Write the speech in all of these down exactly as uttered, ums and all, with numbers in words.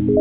प्रेम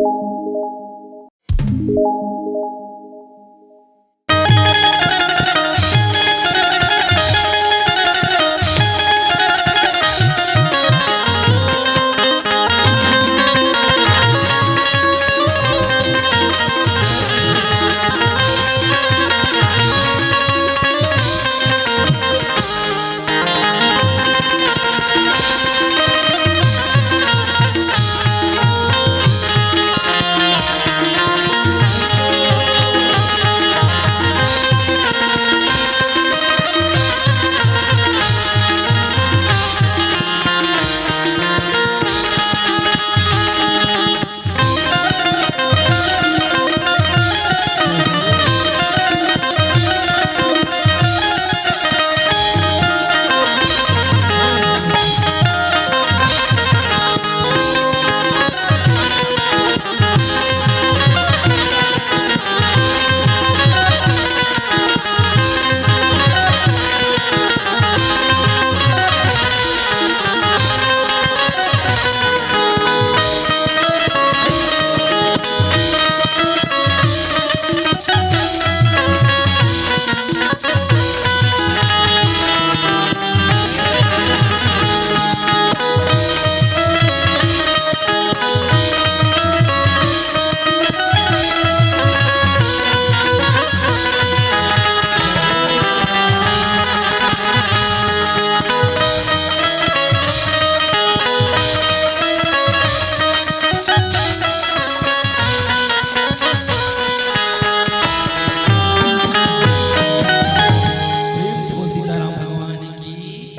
से बोल सीताराम भगवान की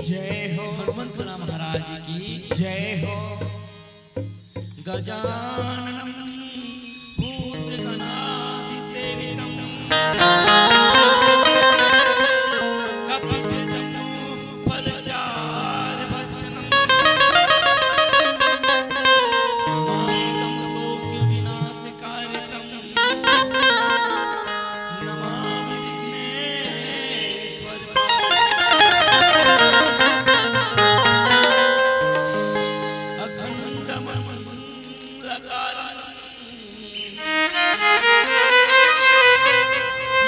जय हो। हनुमंत महाराज की जय हो। गजाननं भूतगणादिसेवितं कपित्थजम्बूफलचारुभक्षणं मामकं शोकविनाशकारकं नमामि विघ्नेश्वरम्। अखण्डमण्डलाकारं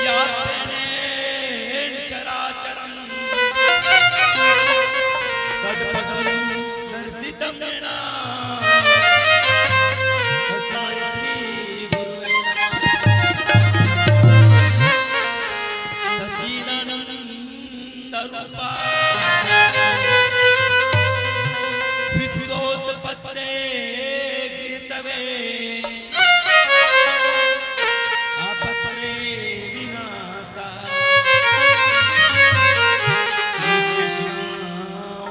व्याप्तं येन चराचरं तत्पदं दर्शितं येन तस्मै श्री गुरुवे नमः। सच्चिदानन्दरूपा विश्वोत्पत्तेर्गिरतवे आपत्तेर्विनाशाय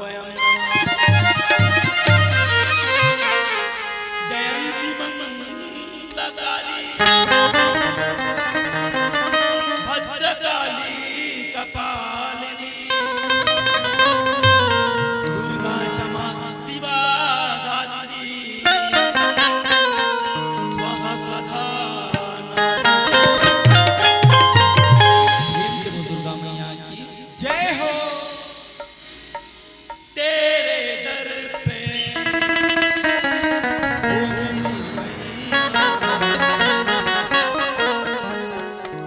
वयं नमः। जयन्ती मंगलकाली भद्रकाली कपालिनी दुर्गा क्षमा शिवा धात्री स्वाहा सदा नमोऽस्तु। प्रेम से बोल दुर्गा मैया की जय हो। तेरे दर पे ओ मेरी मैया,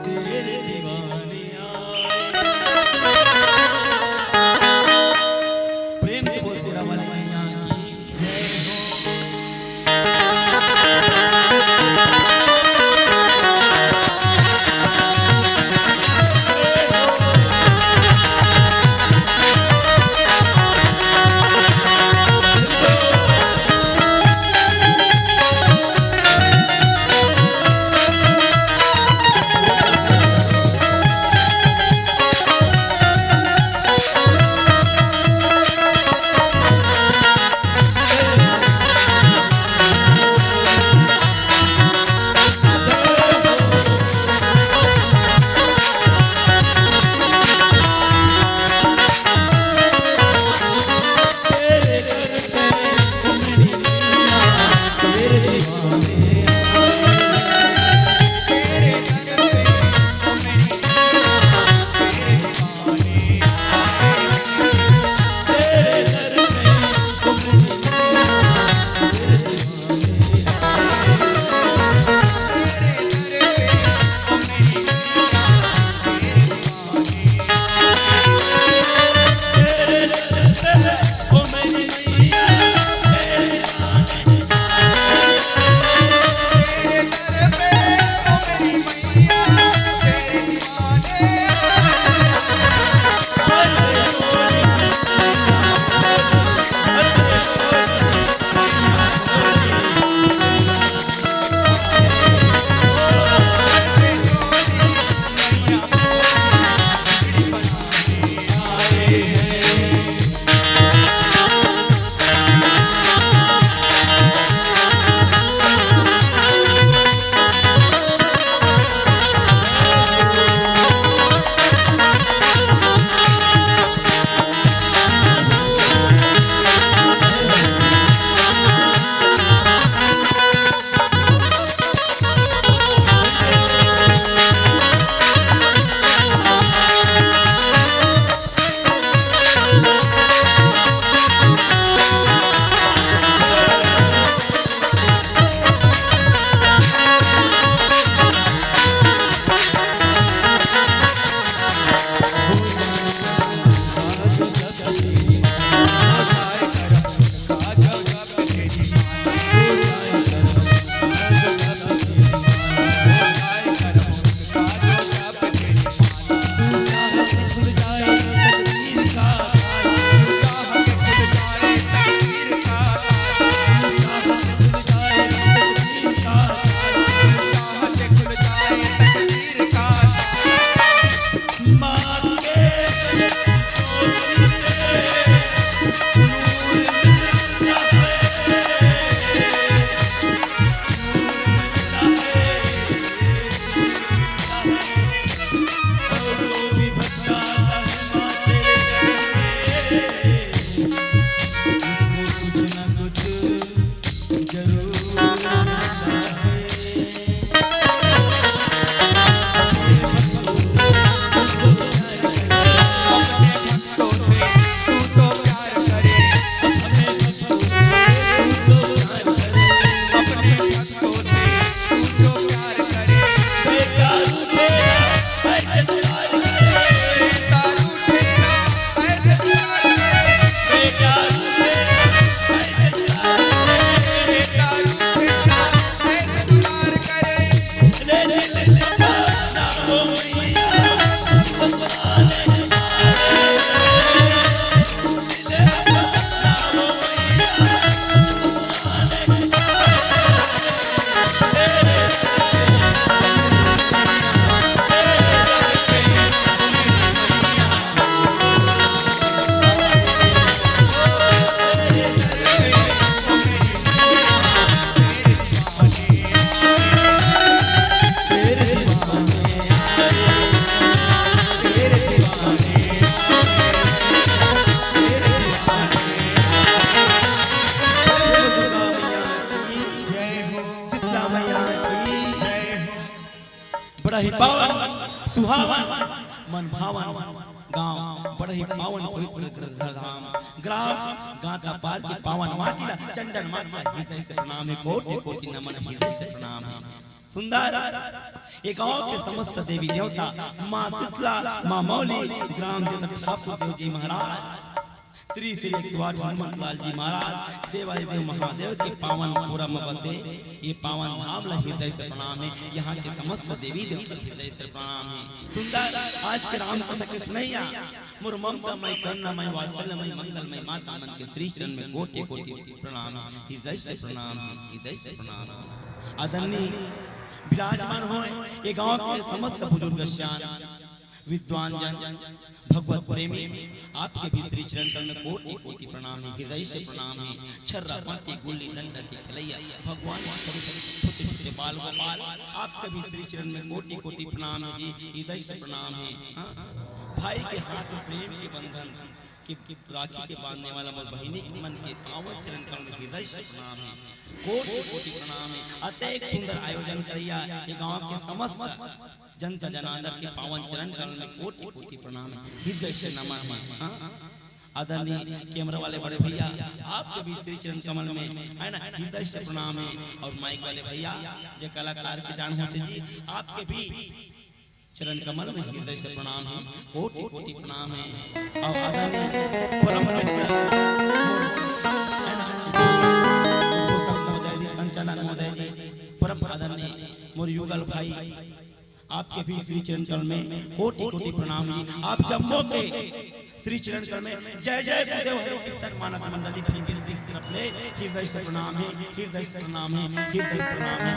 तेरे दीवाने आए। प्रेम से बोल शेरा वाली मैया की जय हो। दुर्गा मैया की जय हो, शीतला मैया की जय हो। बड़ा ही पावन सुहावन मन भावन गांव, बड़ा ही पावन पवित्र गिरधर धाम ग्राम गांता पार के पावन माटी ला चंदन माता हृदय से प्रणाम हे, कोटि कोटि नमन हृदय से प्रणाम हे। सुंदर ये गांव के समस्त देवी देवता, माँ शीतला, माँ मौली, ग्राम देवता ठाकुर देव जी महाराज, श्री श्री एक सौ आठ हनुमंत लाल जी महाराज, देवादिदेव महादेव के पावन पुरम बसे ये पावन धाम ला हृदय से प्रणाम हे। यहाँ के समस्त देवी देवता हृदय से प्रणाम हे। सुंदर आज के राम कथा के सुनैया मोर ममता मई, करुणा मई, वात्सल्य मई, मंगल मई माता मन के श्री चरण में कोटि कोटि प्रणाम हे, हृदय से प्रणाम हे, हृदय से प्रणाम हे। आदरणीय विराजमान होय ये गांव के समस्त बुजुर्ग सियान, विद्वान जन, भगवत प्रेमी, आपके भी श्री चरण कमल में कोटि कोटि प्रणाम हे, हृदय से प्रणाम हे। छर्रा बांटे गुल्ली डंडा के खेलैया भगवान के स्वरूप छोटे छोटे बाल गोपाल, आपके भी श्री चरण में कोटि कोटि प्रणाम हे जी, हृदय से प्रणाम हे। हाँ, भाई के हाथ में प्रेम के बंधन के, के राखी के बांधने वाला मोर बहिनी मन के पावन चरण कमल में हृदय से प्रणाम हे, कोटि कोटि प्रणाम हे। अतेक सुंदर आयोजन करैया ये गांव के समस्त जनता जनार्दन के पावन चरण कमल में कोटि कोटि प्रणाम हे, हृदय से नमन हे। हाँ, आदरणीय कैमरा वाले बड़े भैया, आपके भी श्री चरण कमल में है ना, हृदय से प्रणाम हे। और माइक वाले भैया, जे कलाकार के जान होथे जी, आपके भी चरण कमल में हृदय से प्रणाम हे, कोटि कोटि प्रणाम हे। और आदरणीय परम मित्र मोर, है ना, उद्घोषक महोदय जी, संचालन महोदय जी, परम आदरणीय मोर युगल भाई, आपके भी श्री चरण कमल में कोटि कोटि प्रणाम हे। आप जम्मो के श्री चरण कमल में जय जय गुरुदेव हरि कीर्तन मानस मंडली फिर भी तरफ ले हृदय से प्रणाम हे, हृदय से प्रणाम हे, हृदय से प्रणाम हे।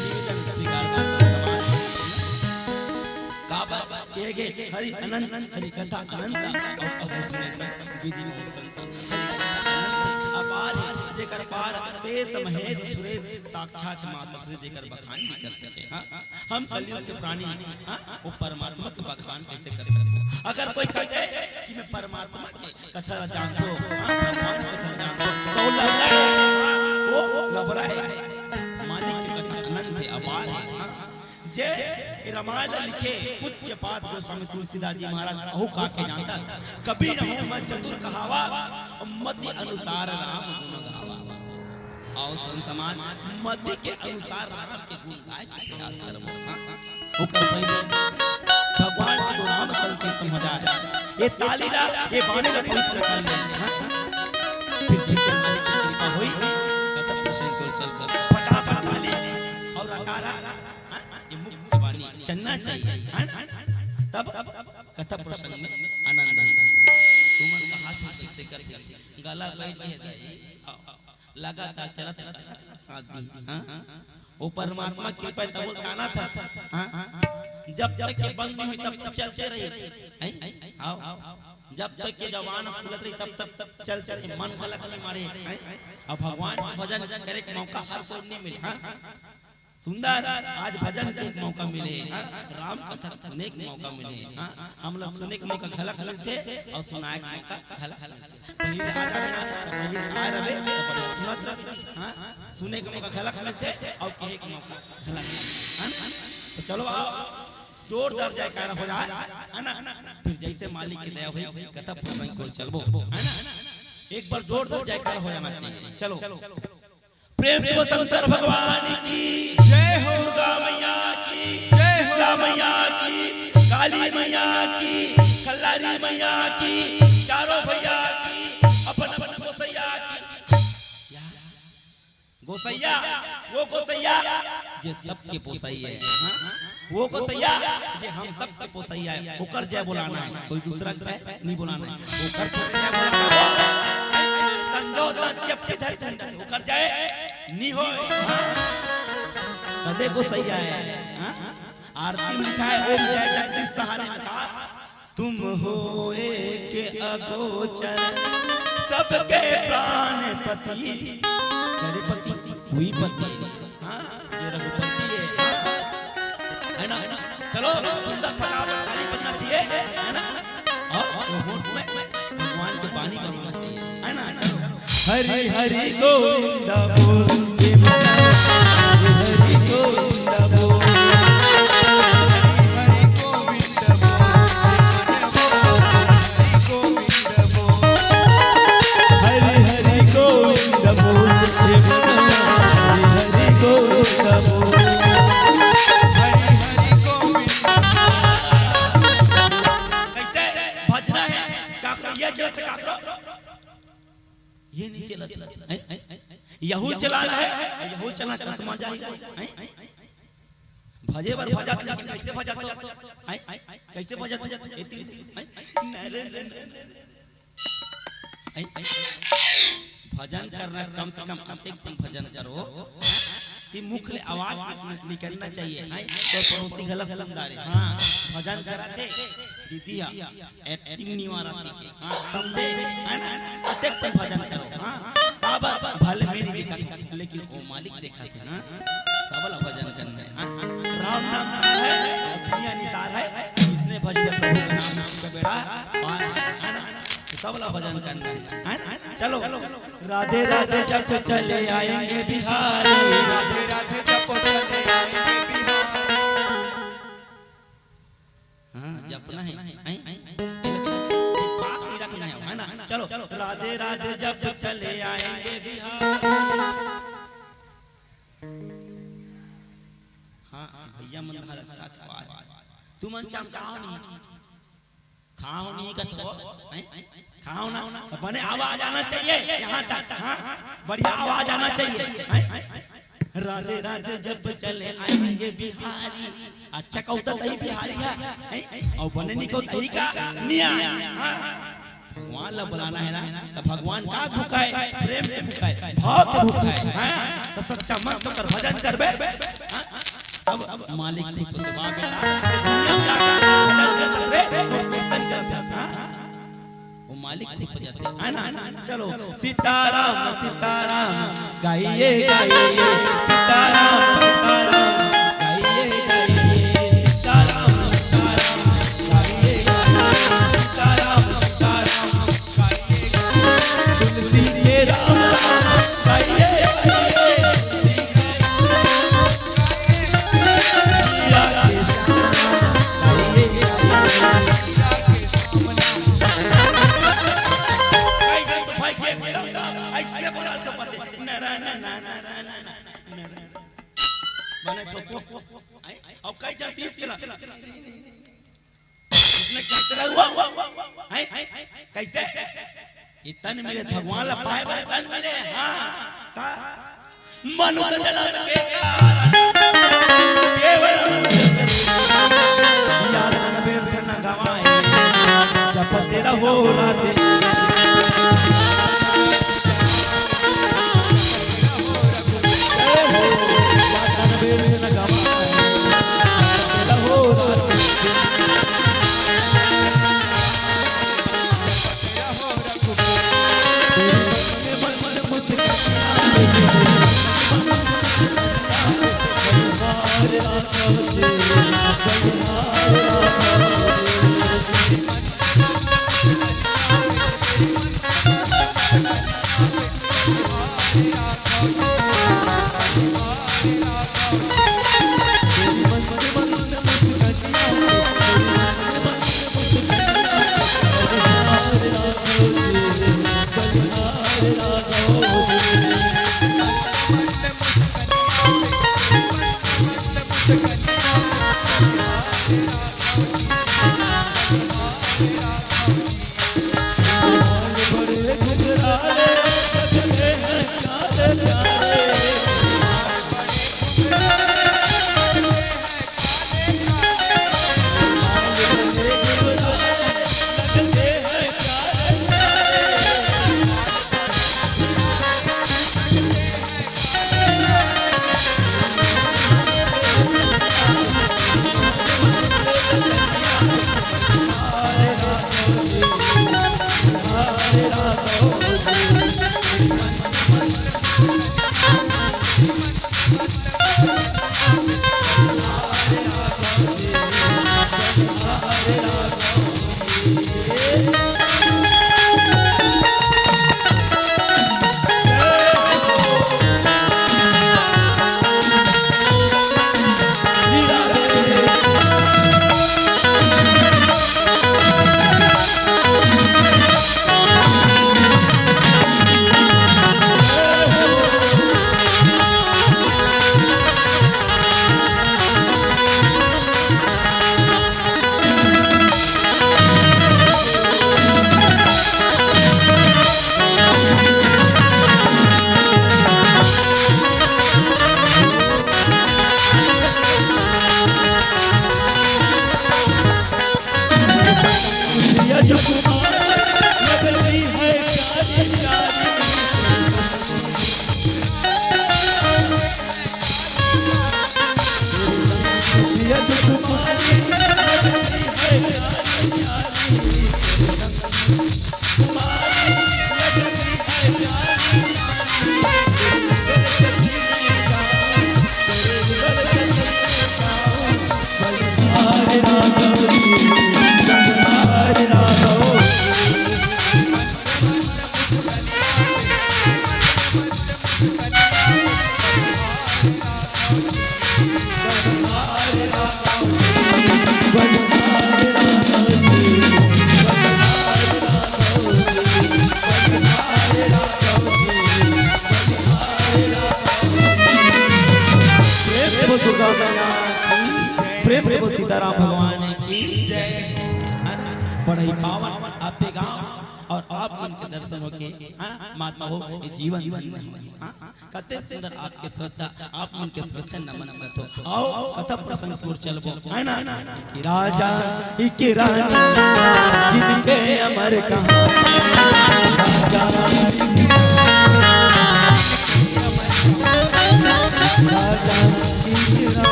निवेदन स्वीकार कर समाज काबर कहे गे हरि अनंत, हरि कथा अनंत, और पद सुने सब विधि विभूषण। हरि कथा अनंत अपार हे, जेकर पार शेष महेश सुरेश साक्षात माँ सरस्वती जेकर बखान नहीं कर सके। हाँ, हम कलयुग के प्राणी, हाँ, वो परमात्मा के बखान कैसे कर सकते? अगर कोई कहे कि मैं परमात्मा के कथा ला जानथों, हाँ, भगवान के कथा ला जानथों, तो लबरा हे, हाँ, वो लबरा हे। मालिक के कथा अनंत हे, अपार हे, हाँ। जे रामायण ला लिखे पूज्य पाद गोस्वामी तुलसीदास जी महाराज अहू का के जानता, कबीर हूँ मैं चतुर कहावा, मति अनुसार राम गुण गावा। अउ संत समाज मति के अनुसार राम के गुण गाय के प्रयास करबो। हाँ? ओकर पहिले भगवान के दो नाम संकीर्तन हो जाए। ये ताली ला, ये बाणी ला पवित्र कर ले। हाँ? फिर जैसे मालिक की कृपा होई, कथा प्रसंग से चल चल। फटाफट ताली अउ रकारा, हाँ? ये मुख्य बाणी चलना चाहिए, है ना? तब कथा प्रसंग में आनंद है। तुमन कहा था कैसे करके गला बैठ गया था, ये लगातार चलत रहत हे, हाँ? वो परमात्मा के कृपा तब वो गाना था, हाँ? जब तक ये बंद नहीं हुई, तब तक चलते रही, हैं? आओ। जब तक ये जबान खुलत रही, तब तक चलते रही, मन घलक नहीं मारे, हैं? अब भगवान के भजन करे के मौका हर कोई नहीं मिले, हाँ? सुंदर, आज भजन के एक मौका मिले, हाँ? राम कथा सुने के मौका मिले, हाँ? हम लोग सुने के मौका घलक मिलथे अउ सुनाए के मौका घलक मिलथे। पहिले आ जाबे ना, त पहिले आ रबे, त बढ़िया सुनत रबे, हाँ? सुने के मौका घलक मिलथे अउ कहे के मौका घलक मिलथे, है ना? तो चलो आओ, जोरदार जयकारा हो जाए, है ना? फिर जैसे मालिक की दया हुई, कथा प्रसंग को चलबो, है ना? एक बार जोरदार जयकारा हो जाना चाहिए। चलो। प्रेम से बोल शंकर भगवान की जय हो। दुर्गा मैया की जय हो। दुर्गा मैया की, काली मैया की, खल्लारी मैया की, चारों भैया की, अपन अपन गोसैया की। या गोसैया, वो गोसैया जे सबके पोसैया हे, हाँ? वो गोसैया जे हम सबके पोसैया हे, ओकर जय बोलाना हे, कोई दूसरा के जय नहीं बोलाना हे। ओकर जय बोलाना हे। संजोता चपटी धर के ओकर जय नहीं होय, हाँ? कदे गोसैया हे, हाँ? आरती में लिखा हे, "ओम जय जगदीश सहारे का, तुम हो एक अगोचर, सबके प्राणपति।" गणपति, भूपति, हाँ, जे रघुपति हे, हाँ। है ना? चलो, सुंदर फटाफट ताली बजना चाहिए, है ना? अउ ये होंठ में भगवान के बानी बसना चाहिए, है ना? हरि हरि गोविंद बोल के मना, हरि हरि गोविंद बोल, हरि हरि गोविंद बोल, हरि हरि गोविंद बोल, हरि हरि गोविंद बोल, हे मना, हरि हरि गोविंद बोल, हरि हरि गोविंद। कैसे भजना हे? का करो? ये चलत का करो? ये नहीं चलत, हैं? यहू चलाना हे, यहू चलाना कतमा जाही, हैं? भजे बर भजत, लेकिन कैसे भजत हो? हैं? कैसे भजत हो? ए तीर, हैं? नरे, नरे, नरे। हैं? भजन करना कम से कम अतेक दिन भजन करो कि मुख ले आवाज निकलना चाहिए, हैं? तो पड़ोसी घलक सुन डारे, हाँ, भजन करत हे, दीदी हा, acting नहीं मारत हे, हाँ, समझे, है ना? अतेक दिन भजन करो, हाँ, बाबा भले मैं नहीं देखा, लेकिन वो मालिक देखा थे ना, सबला भजन करना हे, हाँ? राम नाम निसार हे, दुनिया निसार हे, इसने भजन प्रभु का नाम, नाम का बेड़ा पार हे, है ना? तो सबला भजन करना हे, है ना? चलो, राधे राधे जप चले आएंगे बिहारी। राधे राधे जप चले आएंगे बिहारी। हाँ, जपना हे, हैं? पाप नहीं रखना हे, है ना? चलो, राधे राधे जप चले आएंगे बिहारी। हाँ, भैया मन भार अच्छा, अच्छा बात। तुमन चमकाओ नहीं, खाओ नहीं कथो, हैं? खाओ ना, तो बने आवाज आना चाहिए यहाँ तक, हाँ? बढ़िया आवाज आना चाहिए, हैं? राधे राधे जप चले आएंगे बिहारी। अच्छा कहू त तही बिहारी हे, हैं? अउ बने नहीं कहू तही का निया, हाँ? भगवान ला बुलाना हे ना, तो भगवान का भूखा हे? प्रेम के भूखा हे, भाव के भूखा हे, हाँ? तो सच्चा मन से ओकर भजन करबे, हाँ? तब मालिक खुश होथे, "वाह बेटा, ये दुनिया में आके भजन करत रे, अउ कीर्तन करत हे, हाँ?" वो मालिक खुश हो जाथे, है ना? चलो, सीताराम सीताराम गाइए गाइए, सीताराम सीताराम गाइए गाइए, सीताराम सीताराम गाइए गाइए, सीताराम सीताराम गाइए गाइए, तुलसी के राम राम गाइए गाइए, भाई, तो भाई के एकदम ऐसे बोला तो पते, ना, ना, ना, ना, बने थोपो। आई, अउ कई जन तीज के ला। इसने किस तरह हुआ? हैं? कैसे? ये तन मिले, भगवान ला पाए बर तन मिले। हाँ। का? मनुष्य जन्म के कारण केवल मनुष्य जन्म। या तन व्यर्थ न गवाए, जपत रहो राधे। प्रेम से बोल दुर्गा मैया की, प्रेम से बोल सीताराम भगवान की जय। है ना? बड़ा ही पावन आपके गांव और आप मन के दर्शन होके, हाँ, माता हो, ये जीवन धन्य हो। हाँ, कते सुंदर आपके श्रद्धा, आप मन के श्रद्धा नमन करत हो। आओ, कथा प्रसंग पर चलबो, है ना? कि राजा ही की रानी जिनके अमर कहानी। राजा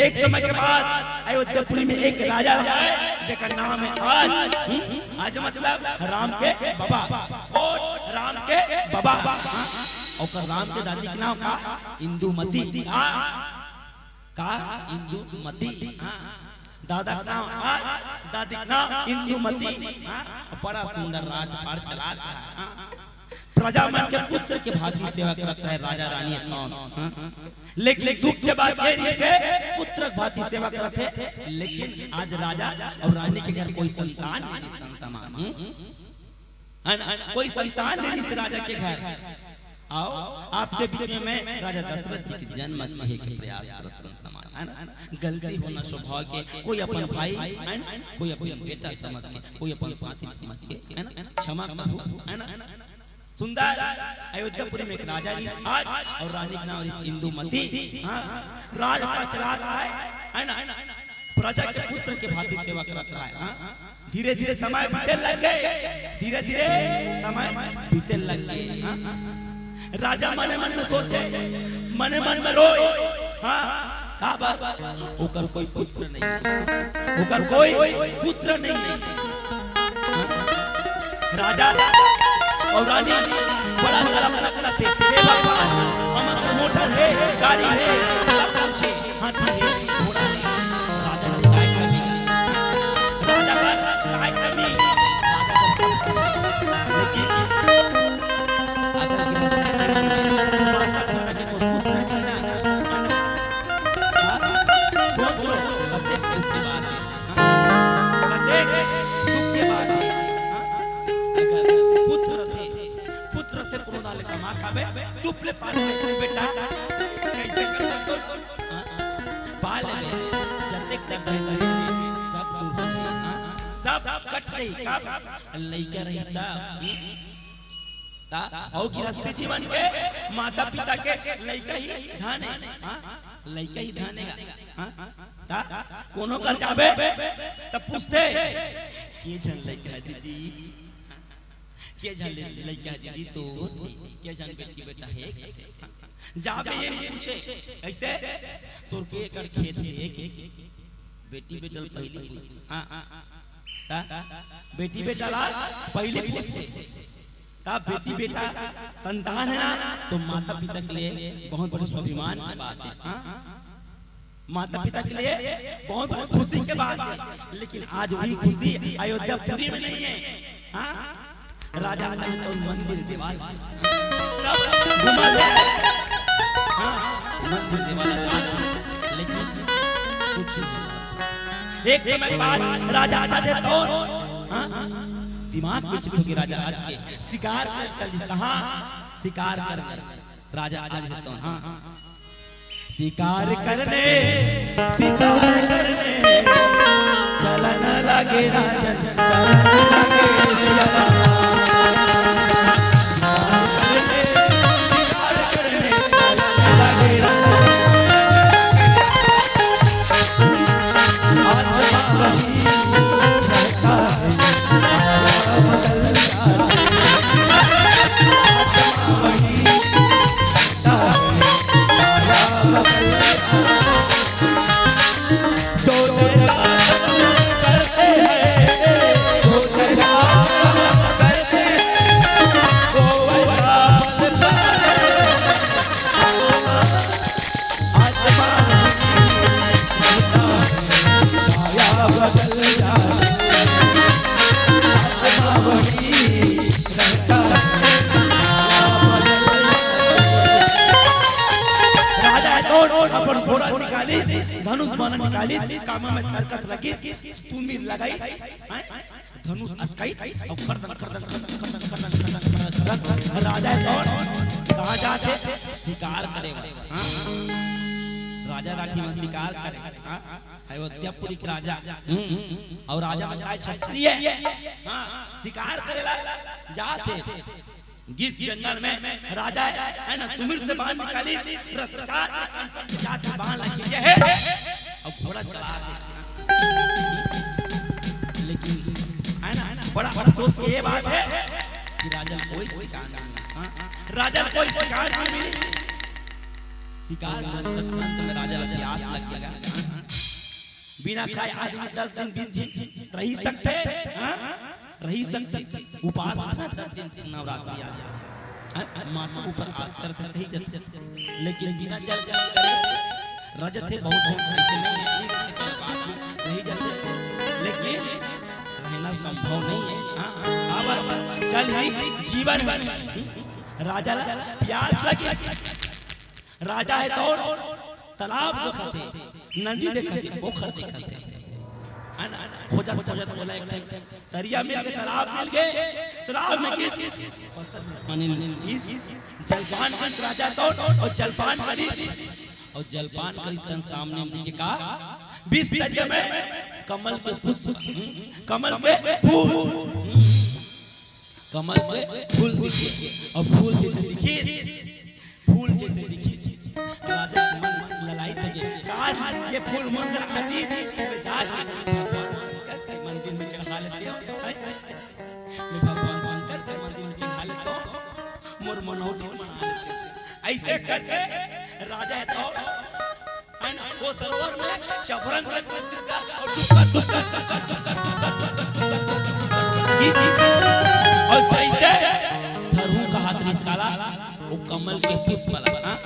एक समय के बाद अयोध्यापुरी में एक राजा है, जेकर नाम है आज, हम्म? आज मतलब राम के बबा, ओ राम के बबा, हाँ? ओकर राम के दादी के नाम का? इंदुमती। का? का? इंदुमती, हाँ? दादा के नाम आ, दादी के नाम इंदुमती, हाँ? बड़ा सुंदर राजपाट चलात हे, हाँ? प्रजा मन के पुत्र के भांति सेवा करत रहे राजा रानी अउ कौन, हाँ? लेकिन दुख के बात ये रहिस हे, पुत्र के भांति सेवा करत हे, लेकिन आज राजा अउ रानी के घर कोई संतान नइ हे, संतान, हम्म? है ना? कोई संतान नइ हे राजा के घर। अउ आपके बीच में मैं राजा दशरथ जी के जन्म कहे के प्रयास करत हँव, है ना? गलती होना स्वभाव के, कोई अपन भाई, है ना? कोई अपन बेटा समझ के, कोई अपन साथी समझ के, है ना? क्षमा करो, है ना? सुंदर अयोध्यापुरी में एक राजा रहिस अउ रानी के नाम रहिस इंदुमती। हाँ, राजपाट चलात हे, है ना? प्रजा के पुत्र के भांति सेवा करत रहे, हाँ? धीरे-धीरे समय बीते लग गे, धीरे-धीरे समय बीते लग गे। हाँ? राजा मने मन में सोचे, मने मन में रोय। हाँ? का बात? ओकर कोई पुत्र नइ हे, ओकर कोई पुत्र नइ हे। हाँ? राजा अउ रानी बड़ा कलप करत हे, "हे भगवान, हमर मोटर हे, गाड़ी हे, सब कुछ हे।" हाथी हे, घोड़ा हे, राजा बर काय कमी? राजा बर काय कमी? राजा बर सब कुछ हे। लेकिन अगर गृहस्थ जीवन में माता पिता के कोई पुत्र नइ हे ना, है ना? हाँ? सोच लो, कतेक दुख के बात हे। हाँ? कतेक दुख के बात हे। हाँ? अगर पुत्र रथे, पुत्र से कोनो ना ले कमा खाबे, चुप ले पाल ले बेटा, कइसे कर सकथो? हाँ? पाल ले, जतेक तक तेरे शरीर में सब दूर हो जाए, हाँ? सब कट जाही, कब? लइका रही तब। ता, अउ गृहस्थी जीवन के माता पिता के लइका ही धन हे, हाँ? लइका ही धन हे, हाँ? ता, कोनो कर जाबे, त पूछथे, "के झन लइका हे दीदी?" के झन ले-, लइका दीदी तोर, के झन बेटी बेटा हे कथे। जाबे ये नइ पूछे, कइसे? तोर के एकड़ खेत हे, के, के? बेटी बेटा ल पहिली पूछथे। हाँ, हाँ, हाँ। ता? बेटी बेटा ला पहिली पूछथे। ता बेटी बेटा संतान हे ना, तो माता पिता के लिए बहुत बड़े स्वाभिमान के बात हे। हाँ? माता पिता के लिए बहुत बड़ी खुशी के बात हे, लेकिन आज वही खुशी अयोध्यापुरी में नइ हे। हाँ? राजा आज तो मंदिर देवालय, सब घुमा दे। हाँ, मंदिर देवालय आज, लेकिन कुछ नहीं। एक समय बाद राजा आता थे तो, हाँ, दिमाग में चुप हो गया राजा आज के, शिकार कर चल, कहाँ शिकार कर? राजा आज तो, हाँ, हाँ। शिकार करने, शिकार करने चलन लगे राजन, चलन लगे। राजा हे तो अपन घोड़ा निकालिस, धनुष बाण निकालिस, कामा में तरकस लगिस, तुमिर लगाइस, हैं? धनुष अटकाइस, अउ करदन, करदन, करदन, राजा हे तो कहाँ जाथे? शिकार करे बर। हाँ? राजा राठी में शिकार करे। हाँ? अयोध्यापुरी के राजा। हम्म। अउ राजा बताए क्षत्रिय। हाँ, शिकार करे ला जाथे। गिस जंगल में राजा हे ना, तुमिर से बाण निकालिस, रफ्तार के कंपन के साथ बाण ला खींचे हे, अउ घोड़ा चला दे। लेकिन, है ना, बड़ा अफसोस के ये बात हे कि राजा ल कोई शिकार नहीं मिलिस। हाँ, राजा ल कोई शिकार नहीं मिलिस। शिकार के अंत, अंत में राजा ल प्यास लग गे। हाँ, बिना खाए आदमी दस दिन, बीस दिन रहि सकथे? हाँ, रहि सकथे, उपास रखना, दस दिन नवरात्रि आ जाए, हैं? माता ऊपर आस्था रख रहि जाथे, लेकिन बिना जल के करे रह जाथे। बहुत झन अइसे नहीं है, नहीं रह सकते, बात नहीं, रहि जाथे, लेकिन रहना संभव नहीं है। हाँ, हाँ, काबर? जल ही जीवन है। राजा ला प्यास लगे, राजा हे तो तालाब देखत हे, नदी देखत हे, पोखर देखत हे, है ना? खोजत खोजत ओला एक ठन तरिया मिल गे, तालाब मिल गे, तालाब में गिस, पानी गिस, जलपान करिस राजा तो, अउ जलपान करिस, अउ जलपान करिस तहन सामने में के का, बिस तरिया में कमल के पुष्प, कमल के फूल, कमल के फूल दिखे, अउ फूल जइसे दिखे, फूल जइसे दिखिस, राजा के मन ललाइत होगे, "काश, ये फूल मोर करा आतिस, मैं जाके भगवान शंकर के मंदिर में चढ़ा लेतेंव, हैं? मैं भगवान शंकर के मंदिर में चढ़ा लेतेंव, मोर मनौती मना लेतेंव।" अइसे करके राजा हे तो, है ना, वो सरोवर में शबरंग रंग मंदिर का और डुबका, डुबका, डुबका, डुबका, डुबका, डुबका, अउ जइसे थरहू कहात रिहिस काला, वो कमल के पुष्प ला, हाँ?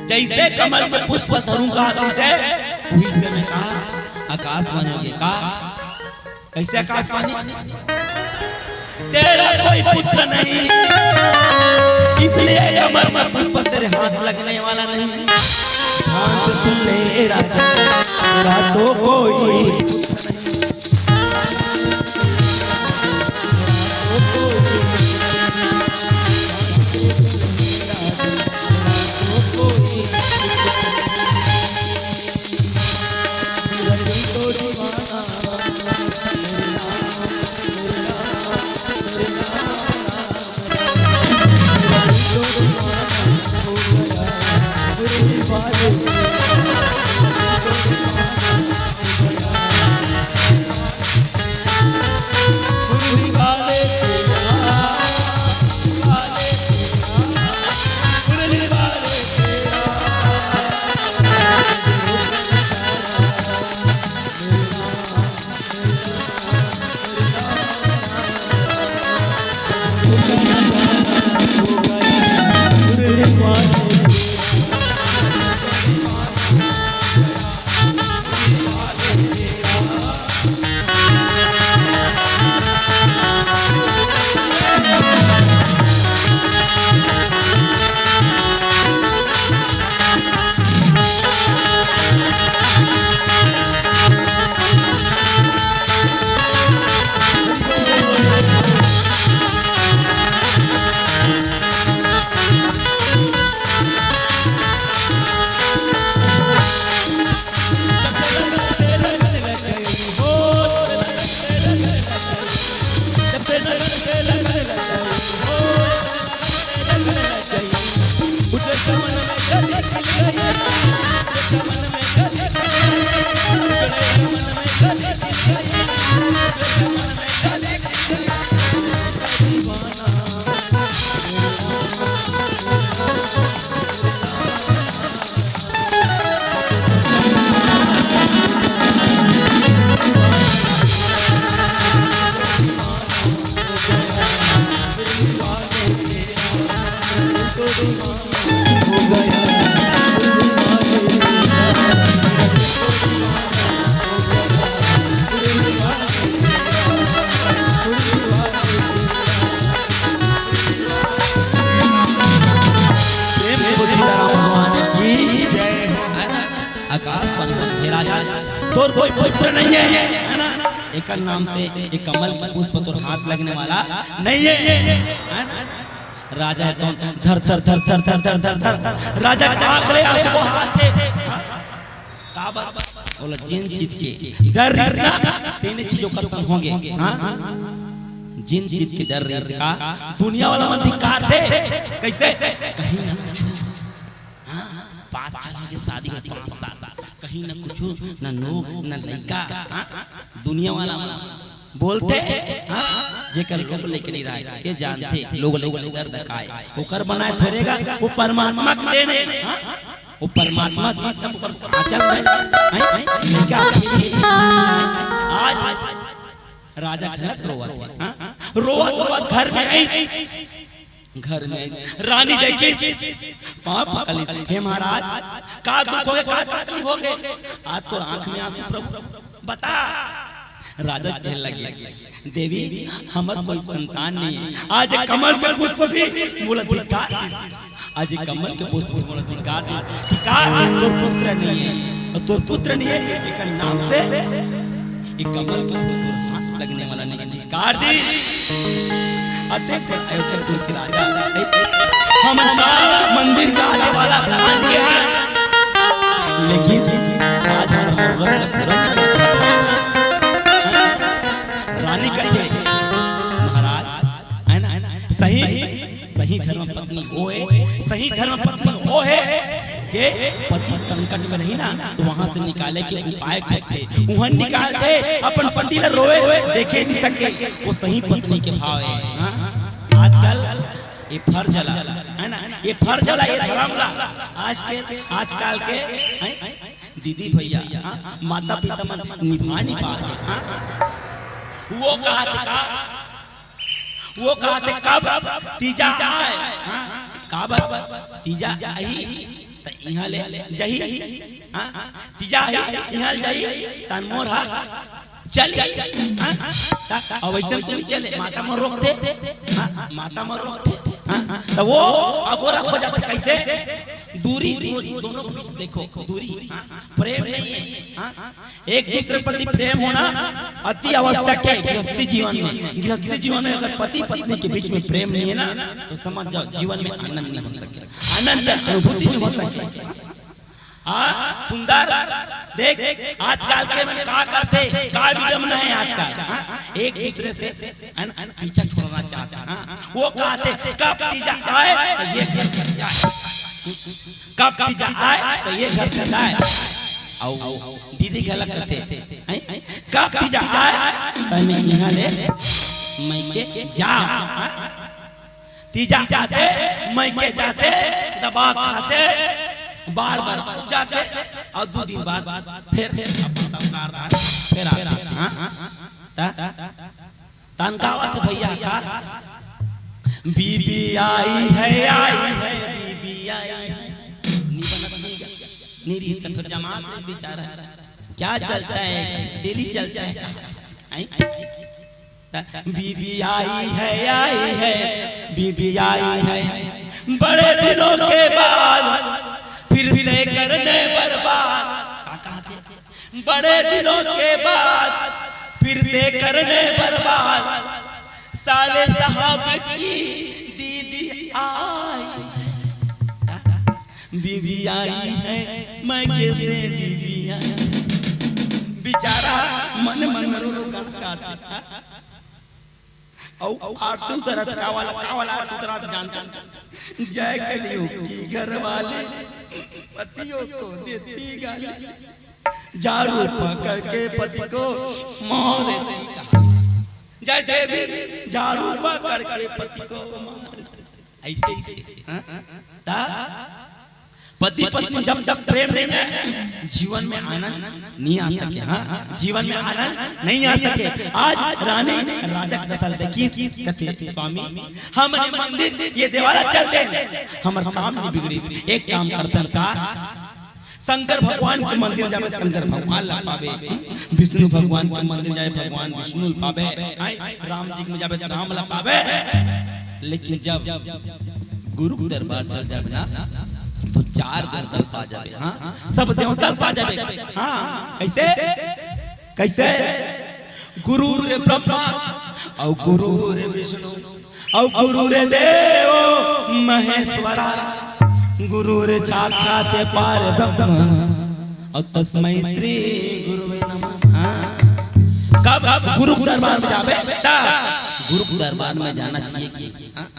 जइसे कमल के पुष्प थरहू कहात रिहिस, उही समय का आकाशवाणी होगे का, कइसे आकाशवाणी? तेरा कोई पुत्र नहीं, इसलिए कमल का पुष्प तेरे हाथ लगने वाला नहीं। ध्यान से सुन ले राजा, तेरा तो कोई प्रेम से बोल सीताराम भगवान की जय। है ना? आकाशवाणी बोले, "हे राजा, तोर कोई पुत्र नहीं है, है ना? एकर नाम से ये कमल के पुष्प तोर हाथ लगने वाला नहीं है, है ना?" राजा हे तो धर, धर, धर, राजा का करे आंसू बहाथे। हाँ? काबर? बोला, जेन चीज के डर रहिस ना, तेने चीज ओकर संग होगे। हाँ? जेन चीज के डर रहिस का, दुनिया वाला मन धिक्कारथे। कइसे? कहीं ना कुछ, हाँ, पाँच साल के शादी हो, पाँच साल, कहीं ना कुछ, ना नोक, ना लइका, हाँ, दुनिया वाला मन बोलथे, हाँ, जेकर लोग लइका नहीं रहे, के जानथे, लोग लइका नहीं रहे, काय, ओकर बनाए थोरेगा, वो परमात्मा के देन हे, हाँ, वो परमात्मा के एकदम ओकर आंचल में, हैं, हैं, लइका, आज राजा घलक रोवत हे, हाँ? रोवत रोवत घर में आइस। घर में रानी देखिस, पाँव पकड़ लिस, "हे महाराज, का दुख होगे, का तकलीफ होगे? आज तोर आँख में आंसू, प्रभु, बता।" राजा कहे लगे, "देवी, हमर कोई संतान नहीं है। आज ये कमल के पुष्प भी मोला धिक्कार दिस। आज ये कमल के पुष्प भी मोला धिक्कार दिस कि का तोर पुत्र नहीं है, और तोर पुत्र नहीं है, एकर नाम से ये कमल के फूल तोर हाथ लगने वाला नहीं, धिक्कार दिस।" अतेक बड़ अयोध्यापुर के राजा, हमन का मंदिर का आने वाला कहानी है, लेकिन आज हम जरूरत ला पूरा नहीं कर पाए। रानी कथे, "महाराज, है ना, है ना, सही, सही धर्म पत्नी होए, सही धर्म पत्नी होए, के पति संकट में रही ना, तो वहां से निकाले के उपाय खोजथे, उहां निकालथे, अपन पति ला रोए देखे नहीं सके, वो सही पत्नी के भाव है।" हाँ? आजकल ये फर्ज ला, है ना, ये फर्ज ला, ये धर्म ला, आज के, आजकल के, हैं? दीदी भैया, हाँ, माता पिता मन निभा नहीं पाते, हाँ। वो कहा था का, वो कहा था कब तीजा आए, हाँ, काबर तीजा आही, त इहाँ ले जाही, हाँ, तीजा आही, इहाँ ले जाही, तन मोर हा चल जाही, हाँ, त अब ऐसे कोई चले, माता मन रोकथे, हाँ, माता मन रोकथे, हाँ, त वो अगोरा हो जाथे, कैसे? दूरी, दो-, दोनों के बीच देखो, दूरी, हाँ, प्रेम नहीं है, हाँ, एक दूसरे के प्रति प्रेम होना अति आवश्यक है गृहस्थी जीवन में। गृहस्थी जीवन में अगर पति पत्नी के बीच में प्रेम नहीं है ना, तो समझ जाओ, जीवन में आनंद नहीं हो सके, आनंद अनुभूति नहीं हो सके। हाँ, सुंदर, देख, आजकल के मन का करथे, का विडम्बना है आजकल, हाँ? एक दूसरे से, है ना, पीछा छोड़ना चाहथे, हाँ? वो कहथे, "कब तीजा आए, तो ये घर से जाए, कब तीजा आए, तो ये घर से जाए।" अउ दीदी घलक कथे, हैं? "कब तीजा आए, त मैं इहाँ ले मइके जाव।" हाँ? तीजा आथे, मइके जाथे, दबा खाथे, बार बार जाथे, अउ दू दिन बाद फेर अपन संस्कार धान फेर आथे। हाँ? त? तन का आवत हे भैया का? बीबी आई है, आई है, बीबी आई है। नी बनत, नी गा-, नी रहित तो जमात रहित बेचारा। क्या चलता है? डेली चलता है। हैं? त-, बीबी आई है, आई है, बीबी आई है। बड़े दिनों के बाद फिर से करने बर्बाद। का कहत हे? बड़े दिनों के बाद फिर से करने बर्बाद, साले साहब की दीदी आई, बीबी आई है, मइके से बीबी आई। बेचारा मन मन में रो रो गाना गात हे। अउ आरती उतरत, का वाला, का वाला आरती उतरत जानता? जय कलयुग की घरवाली, पतियों को देती गाली, झाड़ू पकड़ के पति को मारती का। जय देवी, झाड़ू पकड़ के पति को मारती। ऐसे ही से, हाँ? ता पति पत्नी जब तक प्रेम नहीं है, जीवन में आनंद नहीं आ सके। हाँ, जीवन में आनंद नहीं आ सके। आज रानी राजा के दशा ल देखिस, कथे, "स्वामी, हमन ये मंदिर, ये देवाला चल दे, हमर काम नहीं बिगड़िस। एक काम करथन का, शंकर भगवान के मंदिर जाबे, शंकर भगवान ला पाबे, विष्णु भगवान के मंदिर जाबे, भगवान विष्णु ला पाबे, हैं? राम जी के में जाबे, त राम ला पाबे।" लेकिन जब गुरु के दरबार चल जाबे ना, तो चार देवता ल पा जाबे। हाँ, सब देवता ल पा जाबे। हाँ, कैसे? कैसे? गुरु रे ब्रह्मा अउ गुरु रे विष्णु अउ गुरु रे देवो महेश्वरा, गुरु रे साक्षात पार ब्रह्म अउ तस्मै श्री गुरुवे नमः। हाँ, कब गुरु के दरबार में जाबे, त गुरु के दरबार में जाना चाहिए कि, हाँ,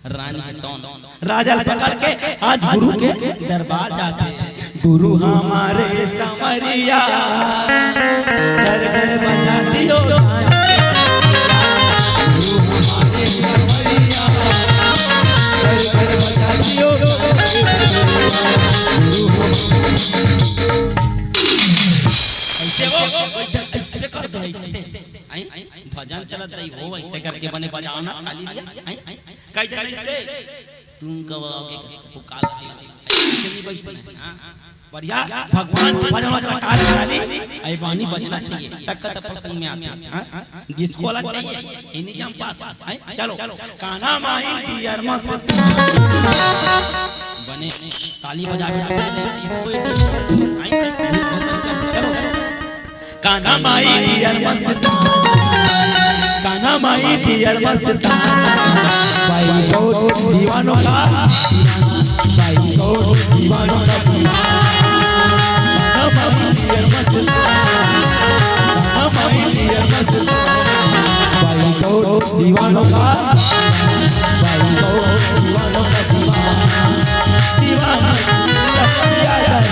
रानी के तौन राजा ल पकड़ के आज गुरु के दरबार जाथे। गुरु हमारे संवरिया, घर घर बजा दियो। भजन चलत रही हो, ऐसे करके बने बजाओ ना, ताली दिया, हैं? कह दे नहीं से, तुम कब आओगे? वो काल है, ऐसे नहीं बैठना है, हाँ? बढ़िया, भगवान के भजन वाला काल ताली, ऐ बानी बजना चाहिए, तब तक प्रसंग में आते हैं, हाँ? डिस्को वाला चाहिए, ये नहीं जम पाता, हैं? चलो, कान्हा माई डियर मस्त। बने, ताली बजा, बेटा, बजा, इसको ही डिस्को, हैं? चलो, चलो। कान्हा माई डियर मस्त, कान्हा माई डियर मस्त, भाई को दीवानों का, भाई को दीवानों का दीवाना। कान्हा माई डियर मस्त, कान्हा माई डियर मस्त, भाई को दीवानों का, भाई को दीवानों का दीवाना। दीवाना, दीवाना, दीवाना।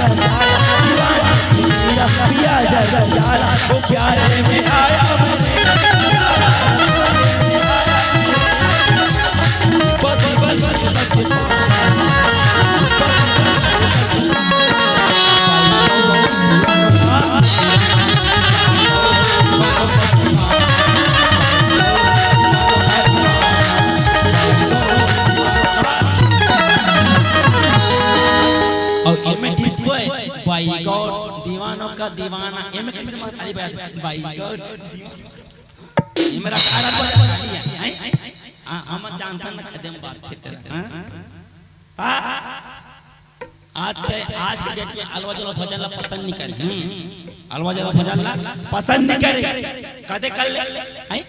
ओ प्यारे में आया और एमे डिस्को है, बाई गॉड, दीवानों का दीवाना। एमे कैसे मत, अरे बाई, बाई गॉड, दीवाना। ये मेरा काला बजा है, हैं? हाँ, हम जानता ना कदम बात खेते हैं, हाँ? हाँ? आज के, आज के डेट में अलवा जला भजन ला पसंद नहीं करे। हम्म। अलवा जला भजन ला पसंद नहीं करे। कदे कर ले, हैं?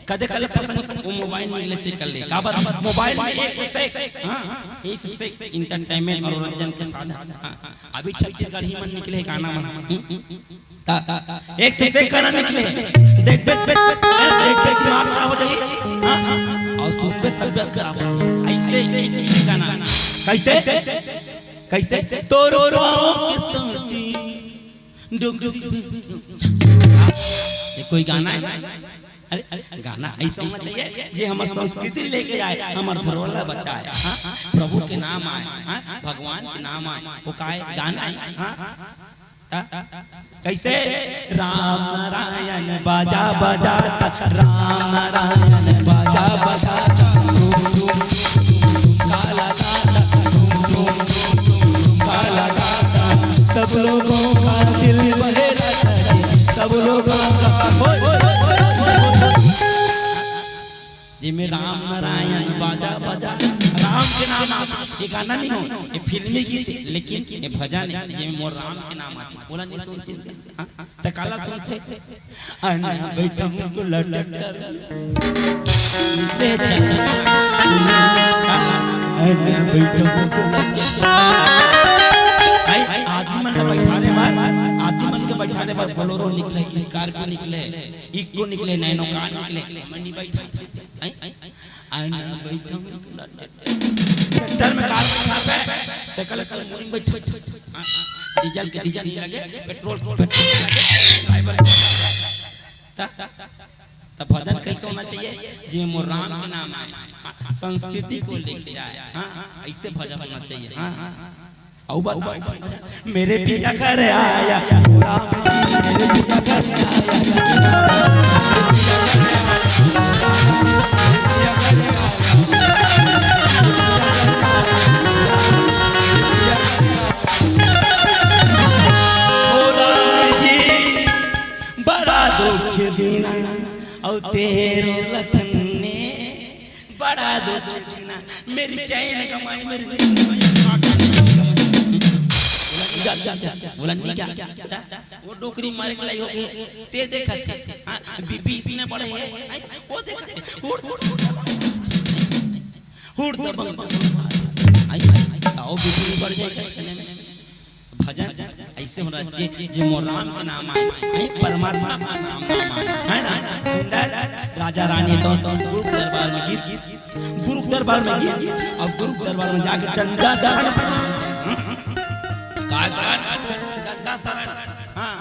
कदे कर ले पसंद, वो मोबाइल में लेते कर ले। काबर मोबाइल में एक से, हाँ, हाँ, एक से एंटरटेनमेंट, मनोरंजन के साधन। हाँ, अभी छत्तीसगढ़ी मन निकले गाना मन। हम्म, हम्म, हम्म। ता, एक से एक गाना निकले, देख, देख, देख, देख, देख, दिमाग खराब हो जाई, हाँ, हाँ, और सुन पे तबियत खराब हो जाई। ऐसे, ऐसे, ऐसे गाना, कैसे, कैसे, तोरो पाँव के साटी, डुग, डुग, डुग, डुग। ये कोई गाना है? अरे, अरे, गाना ऐसा होना चाहिए, जे हमर संस्कृति लेके जाए, हमर धरोहर ला बचाए। हाँ, हाँ, प्रभु के नाम आए, हाँ, भगवान के नाम आए, वो काय गाना है? हाँ, हाँ। कैसे? राम नारायण बाजा बजा, राम नारायण बाजा बजा, धूम धूम धूम धूम, काला काला धूम धूम, काला काला, सब लोगों का दिल बहला दे, सब लोगों का। जेमे राम नारायण बाजा बजा, राम के नाम आथे, ये गाना नहीं हो, ये फिल्मी गीत है, लेकिन ये भजन है, जेमे मोर राम के नाम आथे, ओला नहीं सुनते। हाँ, हाँ, त काला सुनते? आना बैठा हूँ तो लटक कर। ले चल। आना बैठा हूँ तो लटक कर। आई, आई, आदमी मन के बैठाने बर, आदमी मन के बैठाने बर बोलेरो निकले, स्कॉर्पियो निकले, इक्को निकले, नैनो कार निकले, मन नहीं बैठा। आई, आई, आना बैठा हूँ तो लटक कर। ट्रैक्टर में कार बैठा पे, ते कल कल मोरिंग बैठा। हाँ, हाँ, डीजल के डीजल नहीं लगे, पेट्रोल के पेट्रोल नहीं लगे, ड्राइवर के ड्राइवर। ता, ता भजन कैसे होना चाहिए? जे मोर राम के नाम आए, हाँ, संस्कृति को लेके जाए, हाँ, हाँ, ऐसे भजन होना चाहिए, हाँ, हाँ, हाँ। अउ बता, मेरे पिया घर आया, राम जी, मेरे पिया घर आया। ओ राम जी, बड़ा दुख दीना, अउ तेरो लखन ने बड़ा दुख दीना, मेरी चैन गमाई, मेरी बोला नहीं क्या? वो डोकरी मारे के लाई हो गए, ते देखा थे, हाँ, बीबी इसने बड़े है, वो देखा थे, उड़, उड़, उड़, उड़ दबंग, आई, आई, आओ, बीबी बढ़ जाए, भजन ऐसे होना चाहिए, जे मोर राम के नाम आए, हे परमात्मा का नाम, नाम आए, है ना? सुंदर राजा रानी तो, तो गुरु दरबार में गिस, गुरु दरबार में गिस, अउ गुरु दरबार में जाके डंडा शरण प्रणाम करिस। हाँ? काय शरण? डंडा शरण। हाँ।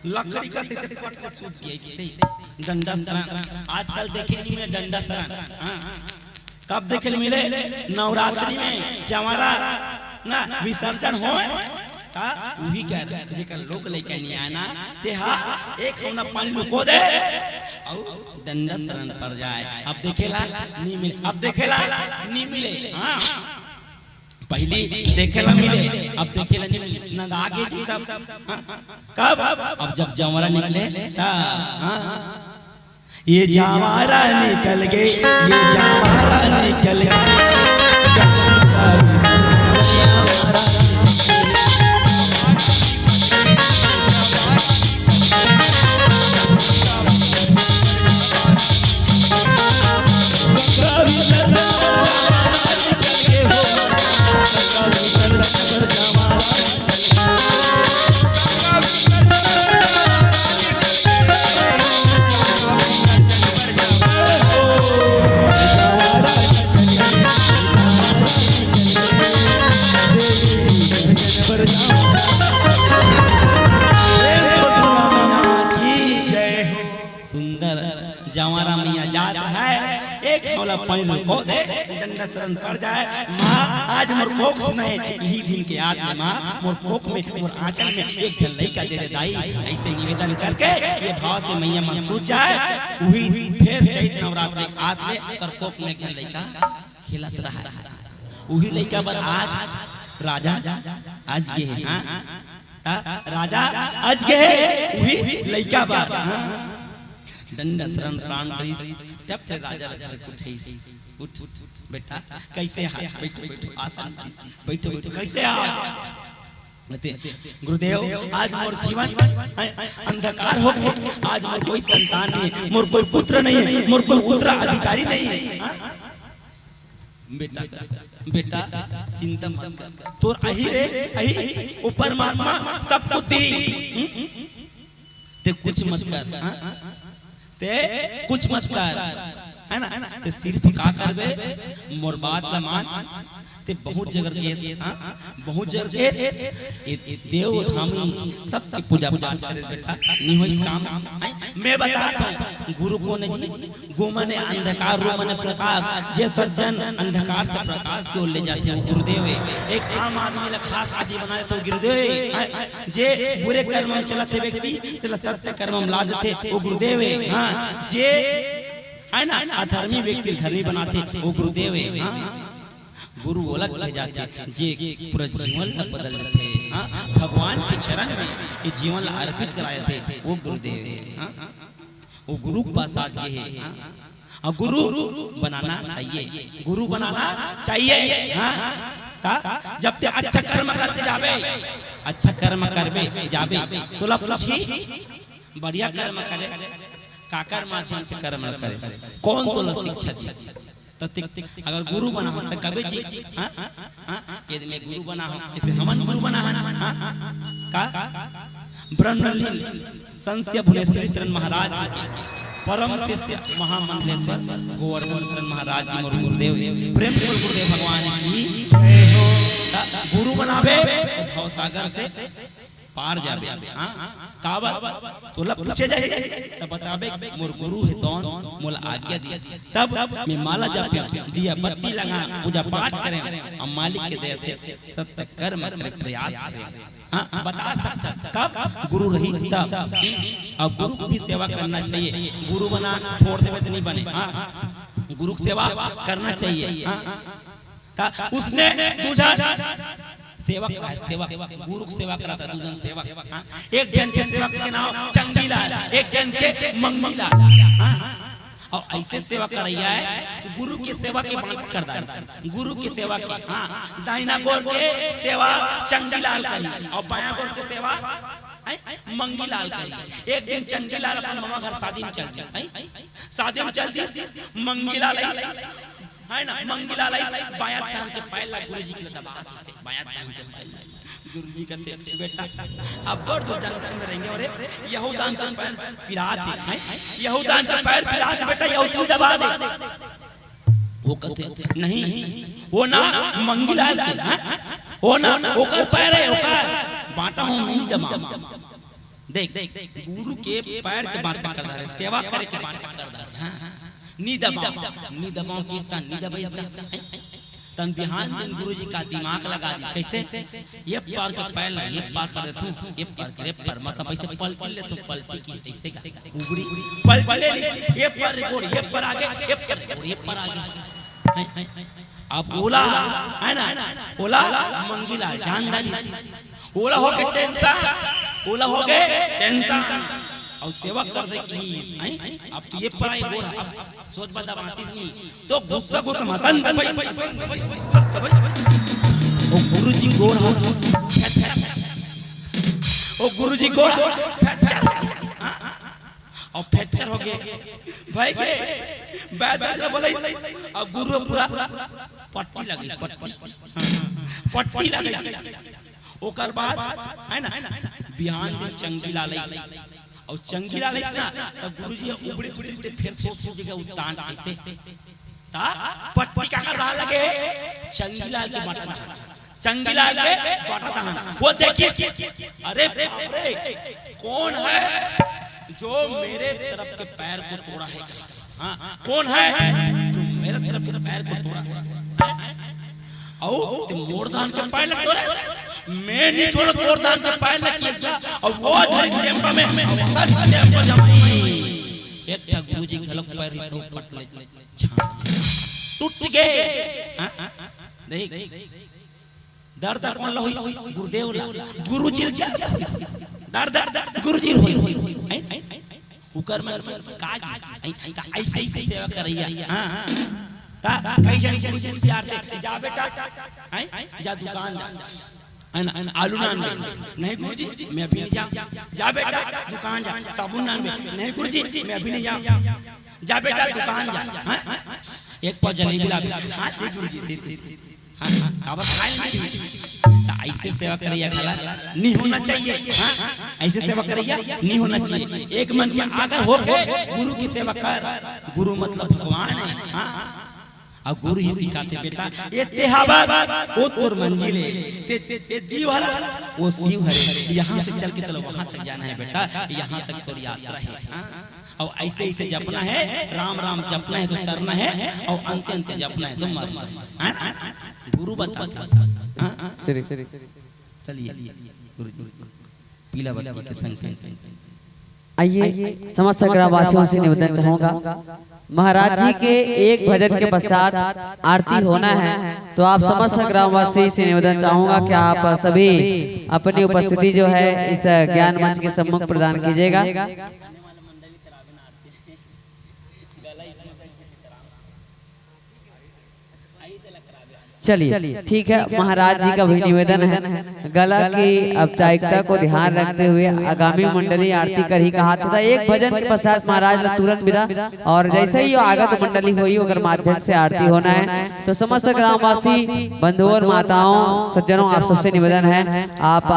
लकड़ी का से पट के सूत गया, इससे डंडा शरण। आजकल देखे नहीं मैं डंडा शरण। हाँ। कब देखे मिले? नवरात्रि में जंवारा ना विसर्जन होय, ता उही कर, जेकर लोग लेके नहीं आए ना, ते हा एक कोना पानी लुको दे, अउ डंडा शरण पर जाए। अब देखेला नी मिले, अब देखेला नी मिले। हाँ, पहली देखेला मिले, अब देखेला नी मिले। नंदा गे जी सब। हाँ, कब? अब जब जंवरा निकले त। हाँ, ये जंवरा निकल गे, ये जंवरा निकल गे। प्रेम से दुर्गा मैया की जय हो। सुंदर जंवरा मैया जात हे, एक झोला पानी रोको दे, डंडा शरण पर जाए। माँ, आज मोर कोख सुने, इही दिन के याद में माँ, मोर कोख में, मोर आंचल में एक झन लइका दे दे दाई। ऐसे निवेदन करके ये भाव से मैया मन सूझ जाए। उही फेर चैत नवरात्र के आत ले ओकर कोख में एक झन लइका खेलत रहा। उही लइका बर आज राजा अजगे हे। हाँ, हाँ, राजा अजगे हे, उही लइका बर। हाँ, डंडा शरण प्राण परीस, तब ते राजा ल धर के उठइस। उठ, उठ, बेटा, कइसे हा? बइठो, बइठो, आसन दीस। बइठो, बइठो, कइसे हा? बते, गुरुदेव, आज मोर जीवन अंधकार हो गे, आज मोर कोई संतान नहीं हे, मोर कोई पुत्र नहीं हे, मोर कोई उत्तराधिकारी नहीं हे। हाँ? बेटा, बेटा, चिंता मत कर, तोर आही रे, आही, ओ परमात्मा सब कुछ दी। हम्म? ते कुछ मत कर, हाँ? ते कुछ मत कर, है ना? ते सिर्फ का करबे, मोर बात ला मान। ते बहुत जगह गेस, हाँ? बहुत जगह गेस। ये देव धामी सबके पूजा पाठ करे बेटा, नहीं होइस काम। हैं? मैं बताता हूँ, गुरु कोन हे जी? गो मने अंधकार, रू मने प्रकाश। जे सज्जन अंधकार से प्रकाश के ओर ले जाथे, वो गुरुदेव हे। एक आम आदमी ला खास आदमी बना देथे, वो गुरुदेव हे। हैं? जे बुरे कर्म में चलत हे व्यक्ति, तेला सत्य कर्म में ला देथे, वो गुरुदेव हे। हाँ, जे, है ना, अधर्मी व्यक्ति धर्मी बनाथे, वो गुरुदेव हे। हाँ, गुरु ओला कहे जाथे, जे पूरा जीवन ला बदल देथे। हाँ, भगवान के चरण में ये जीवन ला अर्पित करा देथे, वो गुरुदेव हे। हाँ, वो गुरु के पास आज गे हे। हाँ, हाँ, गुरु बनाना चाहिए, गुरु बनाना चाहिए। हाँ, ता जब ते अच्छा कर्म करते जाबे, अच्छा कर्म करबे जाबे, तोला पूछही, बढ़िया कर्म करे, काकर माध्यम से कर्म करे, कौन तोला शिक्षा दे? त ते अगर गुरु बना हो, त कबे जी, हाँ? हाँ? यदि मैं गुरु बना हूँ, किसे हमन गुरु बना हन? हाँ? का? ब्रह्मलीन संत भुवनेश्वरी शरण महाराज जी के परम शिष्य महामंडलेश्वर गोवर्धन शरण महाराज जी मोर गुरुदेव हे। प्रेम से बोल गुरुदेव भगवान की जय हो। त गुरु बनाबे त भवसागर से पार जाबे। हाँ, काबर? तोला पूछे जाही, त बताबे, मोर गुरु हे तौन, मोला आज्ञा दिस। तब मैं माला जपे, दिया बत्ती लगा, पूजा पाठ करे, अउ मालिक के दया से सत्य कर्म करे प्रयास करे। हाँ, बता सकत, कब गुरु रही तब। अउ गुरु के भी सेवा करना चाहिए। गुरु बना छोड़ देबे त नहीं बने। हाँ, गुरु के सेवा करना चाहिए। हाँ, त उसने दू झन सेवक हे, सेवक, गुरु के सेवा करत हे, दू झन सेवक। हाँ? एक झन के सेवक के नाम चंगीलाल, एक झन के मंगीलाल। हाँ? अउ अइसे सेवा करइया हे, गुरु के सेवा के बांटा कर डारिस। गुरु के सेवा के, हाँ, दाहिना गोड़ के सेवा चंगीलाल करी, अउ बायां गोड़ के सेवा, हैं, मंगीलाल करी। एक दिन चंगीलाल अपन ममा घर शादी में चल दिस, हैं? शादी में चल दिस, मंगीलाल आइस, है ना, मंगीलाल आइस, बायां टांग के पैर ला गुरुजी के दबा दिस, बायां टांग के पैर ला। गुरुजी कहते, "बेटा, अब बड़ दो जान में रहेंगे, अरे, यहूदा के पैर पिरात हे, हैं? यहूदा के पैर पिरात हे, बेटा, यहूदा दबा दे।" वो कहते, "नहीं, वो ना मंगीलाल के, हैं? वो ना, ओकर पैर हे, ओकर बांटा हूँ, नहीं दबा।" देख, गुरु के पैर के बांटा कर डारे, सेवा करे के बांटा कर डारे। हाँ, हाँ। नी दबाव, नी दबाव, कीर्तन नी दबाई। तन बिहान दिन गुरुजी का दिमाग लगा दी। कैसे? ये पार के पैर ला, ये पार कर देथूं, ये पार कर, ये पार, मतलब ऐसे पलटी लेथूं, पलटी की ऐसे का उगरी पलटी ले ली, ये पार गोड़, ये पार आगे, ये पार गोड़, ये पार आगे। हैं, हैं, हैं। अब ओला, है ना, ओला मंगीलाल जान डारी, ओला हो के टेंशन, ओला हो के टेंशन। और सेवा कर दे की, हैं? अब तो ये पार गोड़, अब सोच बता बातिस नहीं। तो गुस्सा गुस्सा मसन दबाई। ओ गुरुजी गोड़ हाथ। ओ गुरुजी गोड़ हाथ। फ्रैक्चर। और फ्रैक्चर हो गए। भाई के बैद बोले, और गुरु पूरा पट्टी लगी, पट्टी। हाँ, पट्टी लगी। ओकर बाद, है ना, बिहान दिन चंगीलाल आइस। और चंगीलाल आइस ना, तब गुरुजी ह उबड़े सुधरी ते फेर सोच सोच के उतान कैसे। ता पट्टी का कर रहा लगे, चंगीलाल के बाटा दहन, चंगीलाल के बाटा दहन। वो देखिस, अरे बाप रे, कौन है जो मेरे तरफ के पैर को तोड़ा है? हाँ, कौन है जो मेरे तरफ के पैर को तोड़ा? अउ ते मोर धान के पैर ल तोड़े, मैं नहीं छोड़ तोर धान के पैर ल किया। और वो झरी टेम्पा में, सच टेम्पा जमाई। एक ठा गुरुजी घलक पैर रिथो पटले छान टूट गए। हाँ? देख, दर्द कौन ला होई? गुरुदेव ला। गुरुजी ला क्या? दर्द गुरुजी होई। हैं? उकर मन का जी? हैं? का ऐसे ही सेवा करैया? हाँ, हाँ। का, का कई जन गुरुजी प्यार दे, "जा बेटा, हैं? जा दुकान जा।" है ना? आलू नान ले। "नहीं गुरुजी, मैं अभी नहीं जाऊँ।" "जा बेटा, दुकान जा।" साबुन नान ले। "नहीं गुरुजी, मैं अभी नहीं जाऊँ।" "जा बेटा, दुकान जा।" हाँ? एक पाव जलेबी ला। "हाँ, दे गुरुजी, दे, दे।" हाँ, हाँ, काबर खाए नहीं? तो ऐसे सेवा करैया घला नहीं होना चाहिए। हाँ, ऐसे सेवा करैया नहीं होना चाहिए। एक मन के अगर हो के गुरु की सेवा कर, गुरु मतलब भगवान है। हाँ, और गुरु ही सिखाते, "बेटा, ये ते हवा, वो तोर मंजिल है, ते, ते, ते जीव हरा, वो शिव हरे, यहाँ से चल के चलो, वहाँ तक जाना है बेटा, यहाँ तक तोर यात्रा है।" हाँ? और ऐसे ऐसे जपना है, राम राम जपना है तो तरना है, और अंत अंत जपना है तो मरना है, है ना? गुरु बताता था। हाँ? श्री चलिए, गुरु जी, पीला बत्ती के संग संग। आइए, समस्त ग्रामवासियों से निवेदन चाहूंगा, महाराज जी के एक भजन के पश्चात आरती होना है, तो आप समस्त ग्रामवासी से निवेदन चाहूंगा कि आप सभी अपनी उपस्थिति जो है इस ज्ञान मंच के सम्मुख प्रदान कीजिएगा। चलिए, ठीक है, महाराज जी का भी निवेदन है, गला की औपचारिकता को ध्यान रखते हुए आगामी मंडली आरती करही कहा था। एक भजन के पश्चात महाराज ला तुरंत विदा, और जैसे ही आगत मंडली होई, ओकर माध्यम से आरती होना है। तो समस्त ग्रामवासी, बंधुओं और माताओं, सज्जनों, आप सबसे निवेदन है, आप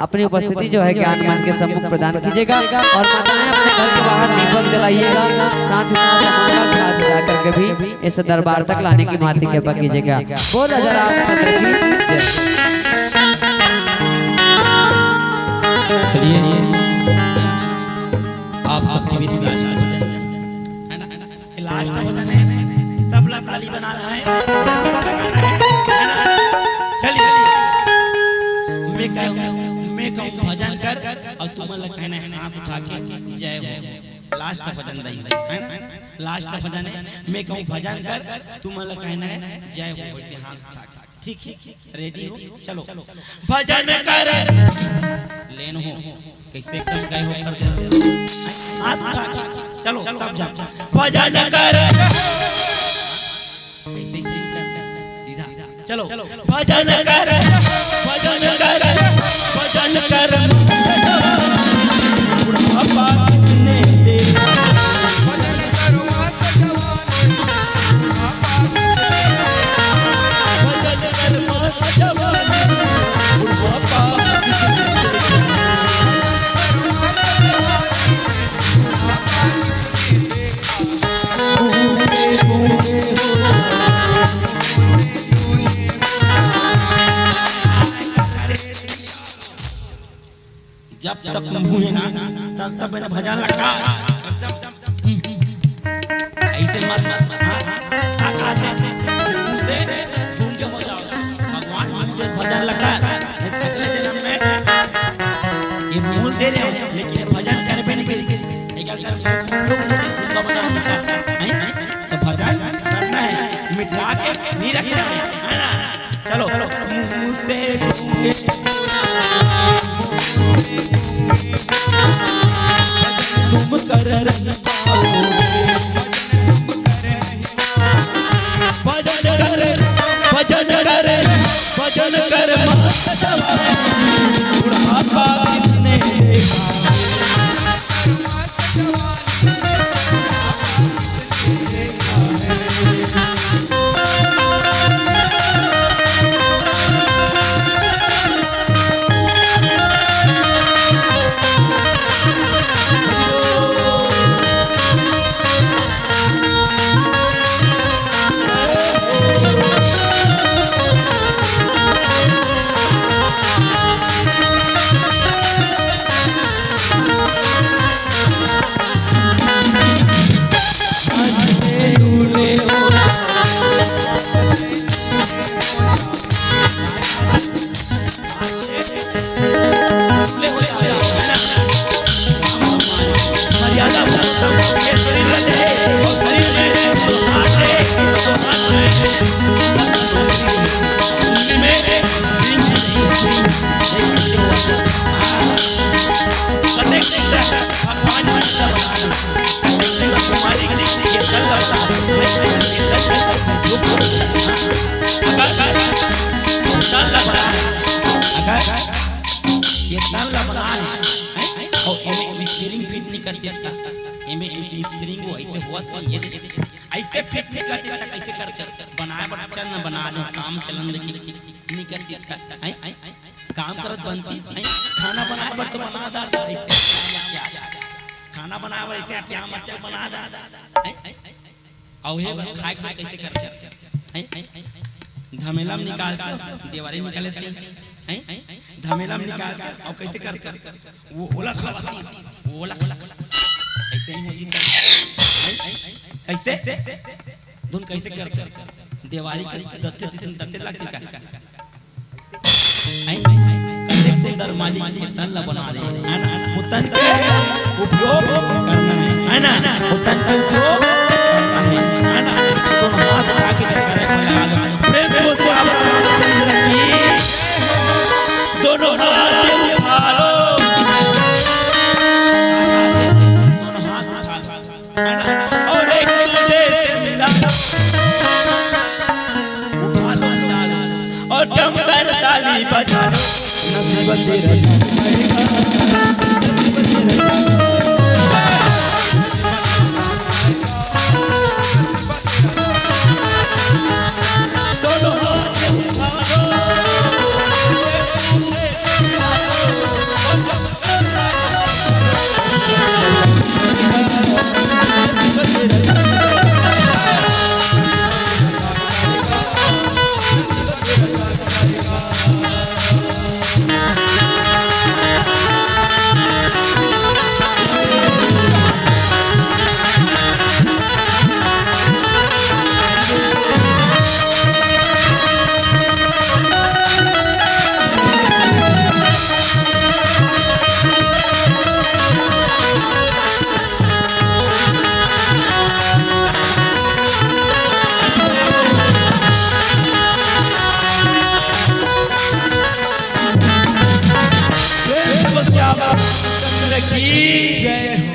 अपनी उपस्थिति जो है ज्ञान मंच के सम्मुख प्रदान कीजिएगा, और माताएं अपने घर के बाहर दीपक जलाइएगा, साथ ही साथ मंगल कलश सजा करके भी इस दरबार तक लाने की महती कृपा कीजिएगा। बोल राजा रामचंद्र की जय। चलिए, आप सबके बीच में last भजन, है ना? ये last भजन है, सबला ताली बजाना है, जयकारा लगाना है, है ना? चलिए, मैं कहूँ, मैं कहूँ भजन कर, और तुम लोग कहना है हाथ उठा के जय हो। Last भजन दई, है ना? Last भजन है, मैं कहूँ भजन कर, तुम लोग कहना है जय हो, वैसे हाथ उठा के। ठीक है, ready हो? चलो। भजन कर लेन हो, कैसे एकदम गए हो कर दे। हाथ उठा के, चलो सब जन। भजन कर, ऐसे ही कर, सीधा। चलो, भजन कर, भजन कर, भजन कर, बुढ़ापा कितने दे। जब तक मुंह है ना, तब तक मैंने भजन लगा। एकदम ऐसे मत, हाँ, हाँ, हाँ, हाँ, मुंह से घूम के गा के नहीं रखना है, है ना? चलो, चलो। मुँह से गूंगे तुम कर नहीं पाओगे। भजन कर, भजन कर, भजन कर माधव, बुढ़ापा किसने देखा। ये तन ला बना है, हैं? अउ एमे स्टीयरिंग फिट नहीं कर देता, एमे स्टीयरिंग वो ऐसे होवत नहीं, ये देख, ऐसे फिट नहीं कर देता, कैसे करते? बनाए बर चल न बना दे, काम चलन दे, नहीं कर देता, हैं? काम करत बनती, हैं? खाना बनाए बर तो बना दा, ऐसे खाना बनाए बर ऐसे अटिया मचा बना दा, हैं? अउ हे खाए के कैसे करते? हैं? धमेला में निकाल के, देवारी निकाले से, हैं? धमेला में निकाल के, अउ कैसे करते? वो ओला खवाती, वो ओला खवाती। ऐसे नहीं होती तब। कैसे? धुन कैसे करते? देवारी के दत्ते, दत्ते लगते का? हैं? कतेक सुंदर मालिक के तन ला बना दे, है ना? वो तन के उपयोग करना है, है ना? वो तन के उपयोग करना है, है ना? तो दोनों हाथ उठा के जयकारा को लगा दो। प्रेम से बोल सियावर रामचंद्र की। दोनों हाथ उठा लो। दोनों हाथ उठा लो। है ना? और एक दूजे से मिला, उठा लो, उठा लो, और जमकर ताली बजा लो। नसीब तेरा दोनों हाथ उठा लो।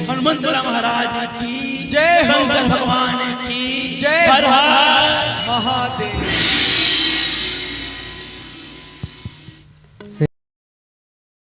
हनुमंत महाराज की जय हो। शंकर भगवान की जय हो। हर हर महादेव।